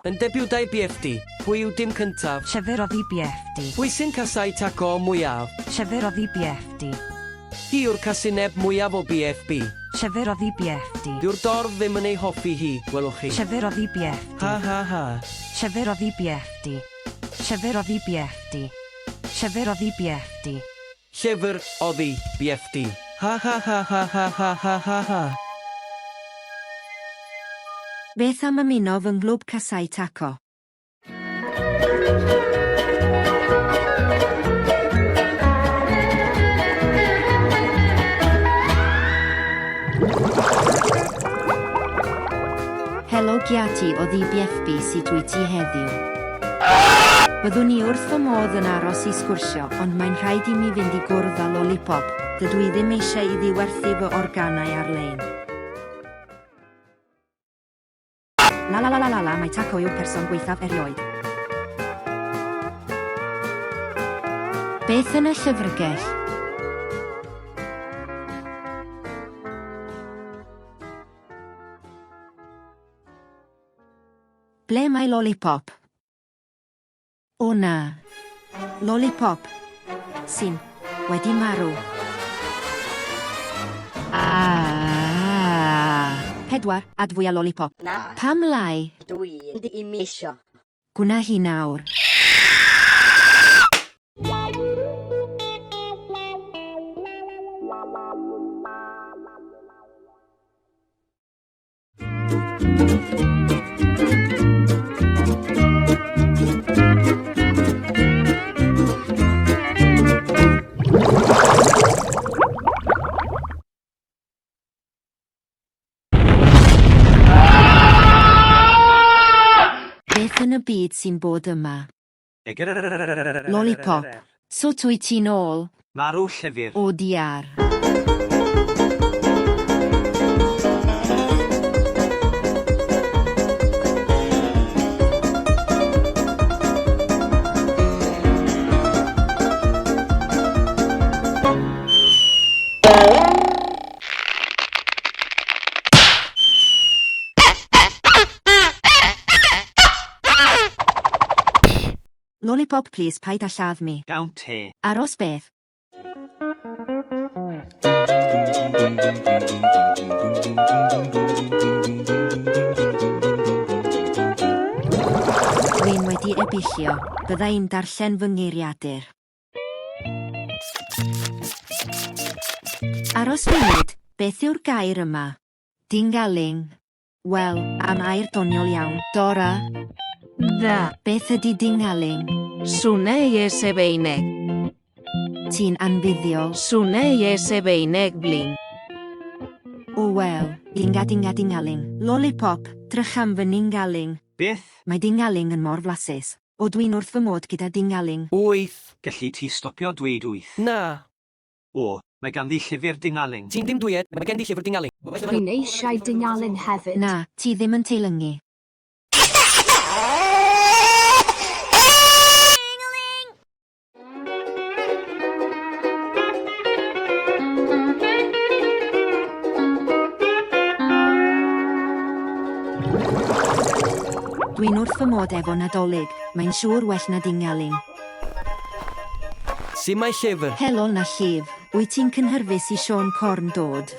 Yn debiwdau BFD, pwy yw dim cyntaf? Llyfr oddi BFD. Pwy sy'n casau taco mwyaf? Llyfr oddi BFD. Hi yw'r casineb mwyaf o BFB. Llyfr oddi BFD. Dyw'r dorf ddim yn ei hoffi hi, gwelwch chi. Llyfr oddi BFD. Ha ha ha. Llyfr oddi BFD. Llyfr oddi BFD. Llyfr oddi BFD. Llyfr oddi BFD. Ha ha ha ha ha ha ha ha ha. Beth am ymuno fy nghlwb casau taco? Helo Giati o DBFB sut wyt ti heddiw? Byddwn i wrth fy modd yn aros i sgwrsio ond mae'n rhaid i mi fynd i gwrdd â Lolipop, dydw i ddim eisiau iddi werthu fy organau ar-lein. La la la la la la mae Taco yw'r person gwaethaf erioed. Beth yn y llyfrgell? Ble mae Lolipop? O na. Lolipop. Sy'n wedi marw. Aaaa. 4, adfwya Lolipop. Na. Pam lai? Dwi ddim isio. Gwna hi nawr. Beth yn y byd sy'n bod yma? Lolipop. Sut wyt ti'n ôl? Marw llyfr. O diar. Lolipop plis paid â lladd mi. Gawn te. Aros beth? Dwi'n wedi ebillio, bydda i'n darllen fy ngeiriadur. Aros funud, beth yw'r gair yma? Dingaling. Wel, am air doniol iawn, Dora. Da. Beth ydy dingaling? Swnei Esebeineg. Ti'n anfuddiol. Swnei Esebeineg blin. O wel, dinga dinga dingaling. Lolipop, drych am fy ningaling. Beth? Mae dingaling yn mor flasus. O dwi'n wrth fy mod gyda dingaling. Wyth. Gelli ti stopio dweud wyth? Na. O, mae ganddi llyfr dingaling. Ti'n dim dweud, mae gen di llyfr dingaling. Dwi'n eisiau dingaling hefyd. Na, ti ddim yn teilyngu. Dwi'n wrth fy mod efo Nadolig, mae'n siŵr well na dingaling. Su mae llyfr? Helo na llif, wyt ti'n cynhyrfus i Siôn Corn dod?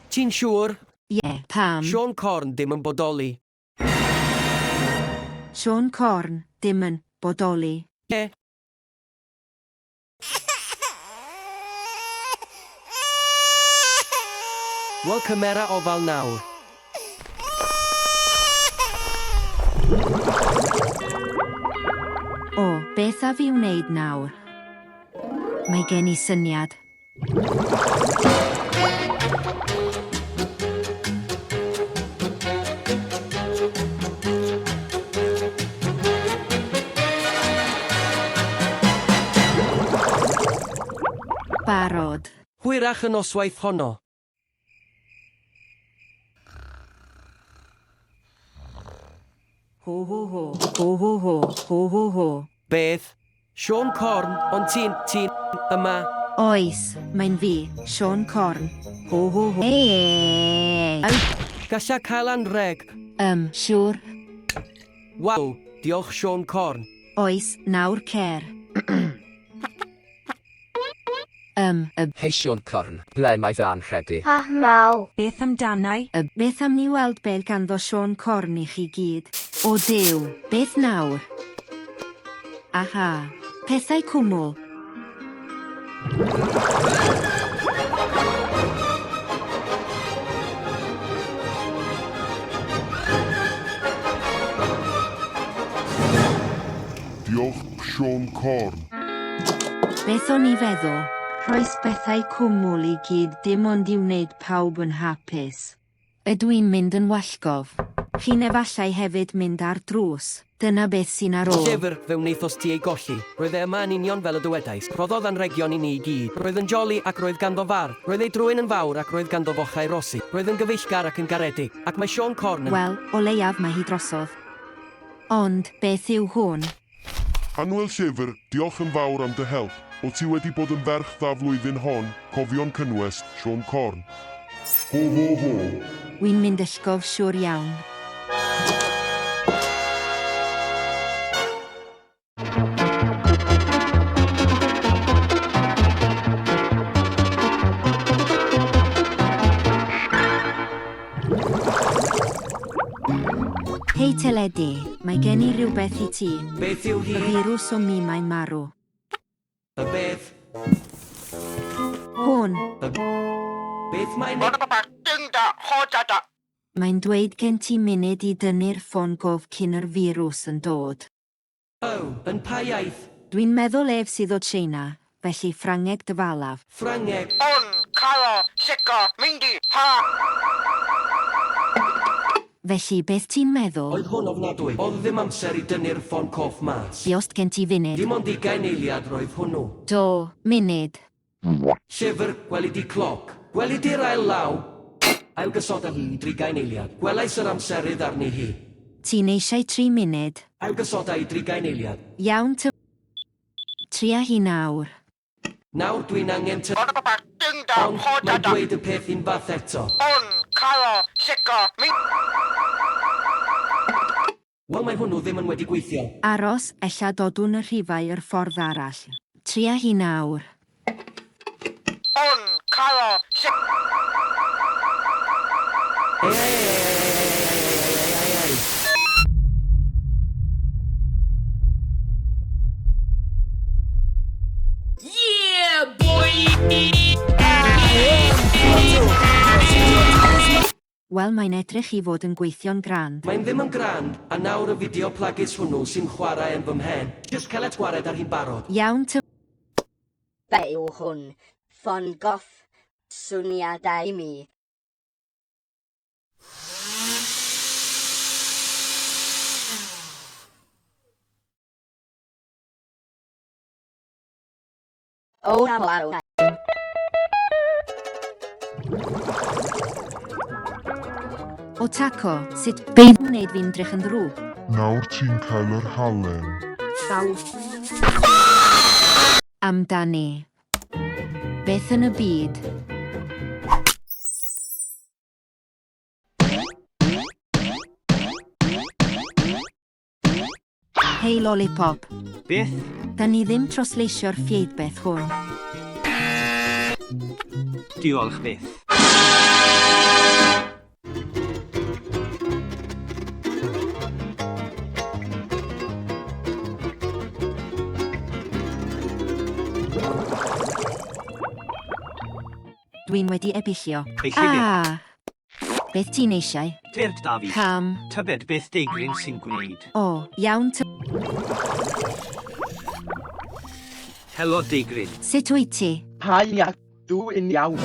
Ti'n siŵr? Ie, pam? Siôn Corn dim yn bodoli. Siôn Corn dim yn bodoli. Ie. Wel cymera ofal nawr. O, beth af i wneud nawr? Mae gen i syniad. Barod. Hwyrach y noswaith honno. Ho ho ho, ho ho ho, ho ho ho. Beth? Siôn Corn, ond ti'n, ti'n, yma. Oes, mae'n fi, Siôn Corn. Ho ho ho. Ei! Galla cael anrheg. Siŵr. Waw, diolch Siôn Corn. Oes, nawr cer. Y, Hei Siôn Corn, ble mae fy anrheg i? Beth amdanau? y, beth am ni weld beth ganddo Siôn Corn i chi gyd? O Duw, beth nawr? Aha, pethau cwmwl. Diolch Siôn Corn. Beth o'n i feddwl? Rhoes bethau cwmwl i gyd dim ond i wneud pawb yn hapus. Ydw i'n mynd yn wallgof? Chi'n efallai hefyd mynd ar drws. Dyna beth sy'n ar ôl. Llyfr, fe wnaethost ti ei golli. Roedd e yma yn union fel y dywedais. Rhoddodd anrhegion i ni i gyd. Roedd yn joli ac roedd ganddo farf. Roedd ei drwyn yn fawr ac roedd ganddo fochau rosi. Roedd yn gyfeillgar ac yn garedig. Ac mae Siôn Corn yn... Wel, o leiaf mae hi drosodd. Ond, beth yw hwn? Annwyl llyfr, diolch yn fawr am dy help. O ti wedi bod yn ferch dda flwyddyn hon, cofio'n cynwes, Siôn Corn. Ho ho ho. Wy'n mynd ysgof siŵr iawn. Hei teledu, mae gen i rhywbeth i ti. Beth yw Y hi? firws o mi mae'n marw. Y beth? Hwn, Y... Beth mae'n... mae'n dweud gen ti munud i dynnu'r ffôn gof cyn yr firws yn dod. O, yn pa iaith? Dwi'n meddwl ef sydd o Tsieina, felly Ffrangeg dyfalaf. Ffrangeg. Felly beth ti'n meddwl? Oedd hwn ofnadwy. Oedd ddim amser i dynnu'r ffôn coff mas. Diost gen ti funud. Dim ond 20 eiliad roedd hwnnw. Do, munud. Llyfr, gweli di cloc. Gweli di'r ail law. Ailgysoda hi i 30 eiliad. Gwelais yr amserydd arni hi. Ti'n eisiau 3 munud. Ailgysoda i 30 eiliad. Iawn ty... Tria hi nawr. Nawr dwi'n angen ty... Ond mae'n dweud y peth un fath eto. Wel, mae hwnnw ddim yn wedi gweithio. Aros, ella dodwn y rhifau yr ffordd arall. Tria hi nawr. Ei, ei, ei, ei, ei, ei, ei, ei, ei, ei, ei. Wel, mae'n edrych i fod yn gweithio'n grand. Mae'n ddim yn grand, a nawr y fideo plagus hwnnw sy'n chwarae yn fy mhen. Jyst cael atwared ar hi'n barod. Iawn ty... Be yw hwn? Ffon goff? Syniadau i mi. O na waw. O taco, sut be wneud fi'n drych yn ddrwg? Nawr ti'n cael yr halen. Amdani. Beth yn y byd? Hei Lollipop, Beth? da ni ddim trosleisio'r ffieidbeth hwn. Diolch byth. Dwi'n wedi ebillio. Ei llyfr. Ah! Beth ti'n eisiau? Tyrd Dafi. Pam? Tybed beth deigryn sy'n gwneud. O, iawn ty... Helo deigryn. Sut wyt ti? Haia, dw i'n iawn.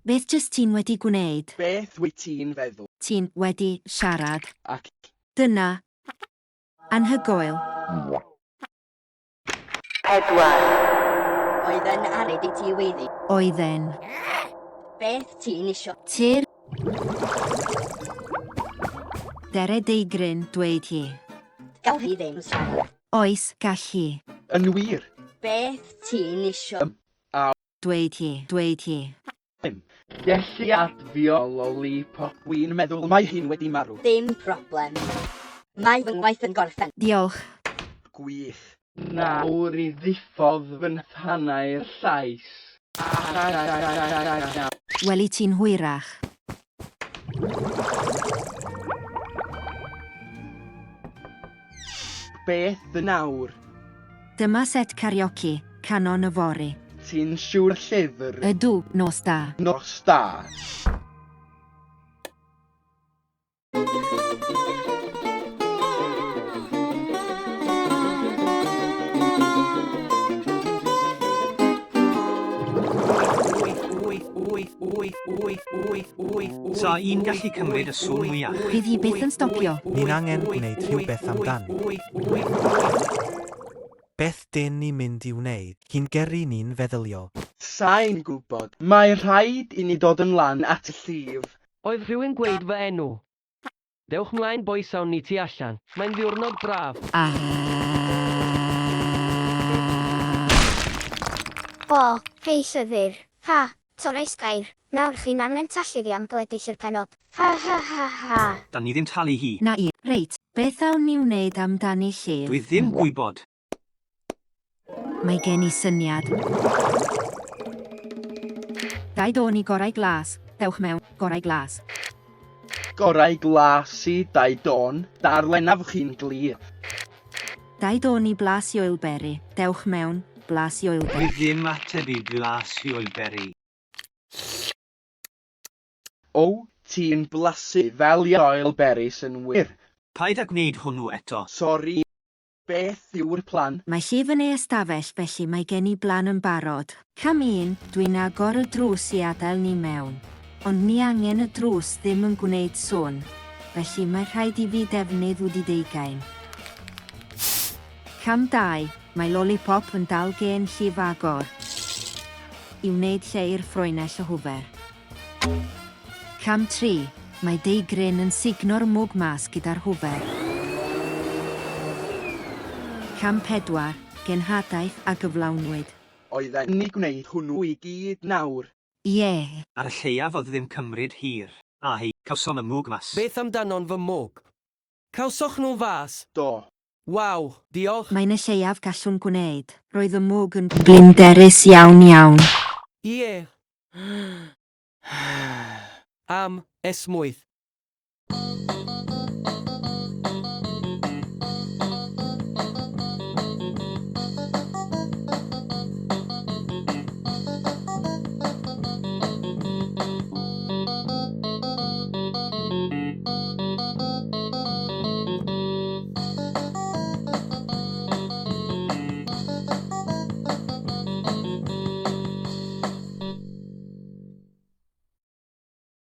Beth jyst ti'n wedi gwneud? Beth wyt ti'n feddwl? Ti'n wedi siarad. Ac Dyna. Anhygoel. Oedd yn arid i ti weiddi. Oedden. Beth ti'n isio? Tir. Dere deigryn, dweud hi. Gall hi ddim siarad. Oes, gall hi. yn wir. Beth ti'n isio? Dweud hi, dweud hi. Gelli adfio Lollipop. Wi'n meddwl mae hi'n wedi marw. Dim problem. Mae fy ngwaith yn gorffen. Diolch. Gwych. Nawr i ddiffodd fy nhannau'r llais. Weli ti'n hwyrach. Beth yn awr? Dyma set karaoke, Canon Yfory. Ti'n siŵr llyfr? Ydw, nos da. Nos da. Sa i'n gallu cymryd y sŵn mwyach. Fydd hi byth yn stopio. Ni'n angen gwneud rhywbeth amdani. Beth dyn ni'n mynd i wneud? Hi'n gyrru ni'n feddyliol. Sai'n gwybod. Mae rhaid i ni dod yn lan at y llif. Oedd rhywun gweud fy enw? Dewch mlaen bois awn ni tu allan. Mae'n ddiwrnod braf. O, hei llyfr. Ha, torrais gair. Nawr chi'n angen talu fi am gweddill yr pennod. Ha ha ha ha. Da ni ddim talu hi. Na i. Reit, beth awn ni wneud amdani llif? Dwi ddim gwybod. Mae gen i syniad. Dau dôn i gorau glas. Dewch mewn, gorau glas. Gorau glas i dau don, darllenaf chi'n glir. Dau dôn i blas i oelberi. Dewch mewn, blas i Dwi oelberi. ddim ateb i blas i oelberi. O, ti'n blasu fel i oil berries yn wir. Paid â gwneud hwnnw eto. Sori. Beth yw'r plan? Mae llif yn ei ystafell felly mae gen i blan yn barod. Cam un, dwi'n agor y drws i adael ni mewn. Ond ni angen y drws ddim yn gwneud sŵn. Felly mae rhaid i fi defnydd wedi deugain. Cam 2, mae Lollipop yn dal gen llif agor. I wneud lle i'r ffroenell o hwfer. Cam 3, mae deigryn yn sugno'r mwg mas gyda'r hwfer. Cam 4, genhadaeth a gyflawnwyd. Oedden ni gwneud hwnnw i gyd nawr. Ie. Ar y lleiaf oedd ddim cymryd hir. A hei, cawsom y mwg mas. Beth amdanon fy mwg? Cawsoch nhw fas? Do. Waw, diolch. Mae'n y lleiaf gallwn gwneud. Roedd y mwg yn blinderus iawn iawn. Ie. Am esmwyth.